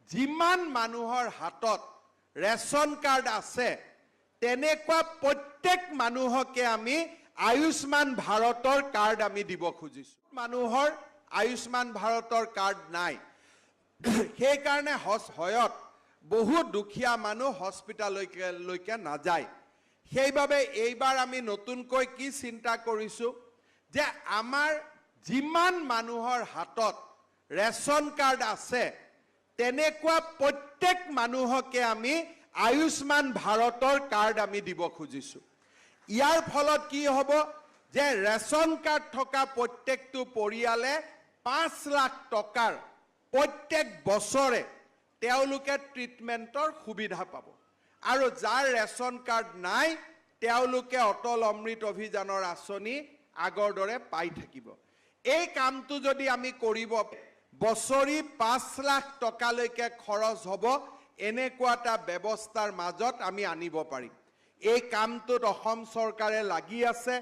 যিমান মানুহৰ হাতত ৰেচন কাৰ্ড আছে, তেনেকুৱা প্ৰত্যেক মানুহকে আমি আয়ুষ্মান ভাৰতৰ কাৰ্ড আমি দিব খুজিছোঁ। মানুহৰ আয়ুষ্মান ভাৰতৰ কাৰ্ড নাই, সেইকাৰণে হয়ত বহুত দুখীয়া মানুহ হস্পিটাললৈকে নাযায়। সেইবাবে এইবাৰ আমি নতুনকৈ কি চিন্তা কৰিছোঁ যে আমাৰ যিমান মানুহৰ হাতত ৰেচন কাৰ্ড আছে, তেনেকুৱা প্ৰত্যেক মানুহকে আমি আয়ুষ্মান ভাৰতৰ কাৰ্ড আমি দিব খুজিছোঁ। ইয়াৰ ফলত কি হ'ব যে ৰেচন কাৰ্ড থকা প্ৰত্যেকটো পৰিয়ালে 5 লাখ টকাৰ প্ৰত্যেক বছৰে তেওঁলোকে ট্ৰিটমেণ্টৰ সুবিধা পাব আৰু যাৰ ৰেচন কাৰ্ড নাই, তেওঁলোকে অটল অমৃত অভিযানৰ আঁচনি আগৰ দৰে পাই থাকিব। এই কামটো যদি আমি কৰিব বছৰি 5 লাখ টকালৈকে খৰচ হ'ব, এনেকুৱা এটা ব্যৱস্থাৰ মাজত আমি আনিব পাৰিম। এই কামটোত অসম চৰকাৰে লাগি আছে।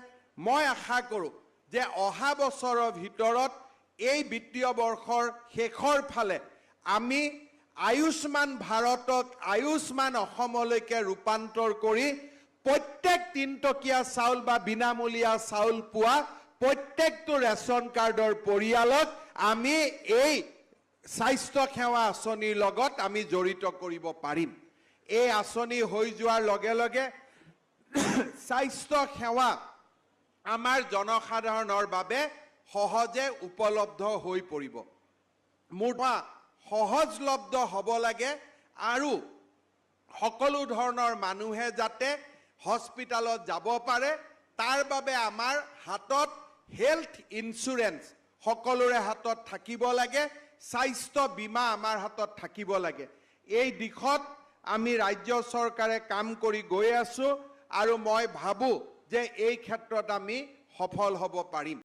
মই আশা কৰোঁ যে অহা বছৰৰ ভিতৰত, এই বিত্তীয় বৰ্ষৰ শেষৰ ফালে আমি আয়ুষ্মান ভাৰতক আয়ুষ্মান অসমলৈকে ৰূপান্তৰ কৰি প্ৰত্যেক তিনটকীয়া চাউল বা বিনামূলীয়া চাউল পোৱা প্ৰত্যেকটো ৰেচন কাৰ্ডৰ পৰিয়ালক আমি এই স্বাস্থ্য সেৱা আঁচনিৰ লগত আমি জড়িত কৰিব পাৰিম। এই আঁচনি হৈ যোৱাৰ লগে লগে স্বাস্থ্য সেৱা আমাৰ জনসাধাৰণৰ বাবে সহজে উপলব্ধ হৈ পৰিব। মোৰ সহজলভ্য হ'ব লাগে আৰু সকলো ধৰণৰ মানুহে যাতে হস্পিটেলত যাব পাৰে, তাৰ বাবে আমাৰ হাতত হেল্থ ইঞ্চুৰেঞ্চ সকলোৰে হাতত থাকিব লাগে, স্বাস্থ্য বীমা আমাৰ হাতত থাকিব লাগে। এই দিশত আমি ৰাজ্য চৰকাৰে কাম কৰি গৈ আছোঁ আৰু মই ভাবোঁ যে এই ক্ষেত্ৰত আমি সফল হ'ব পাৰিম।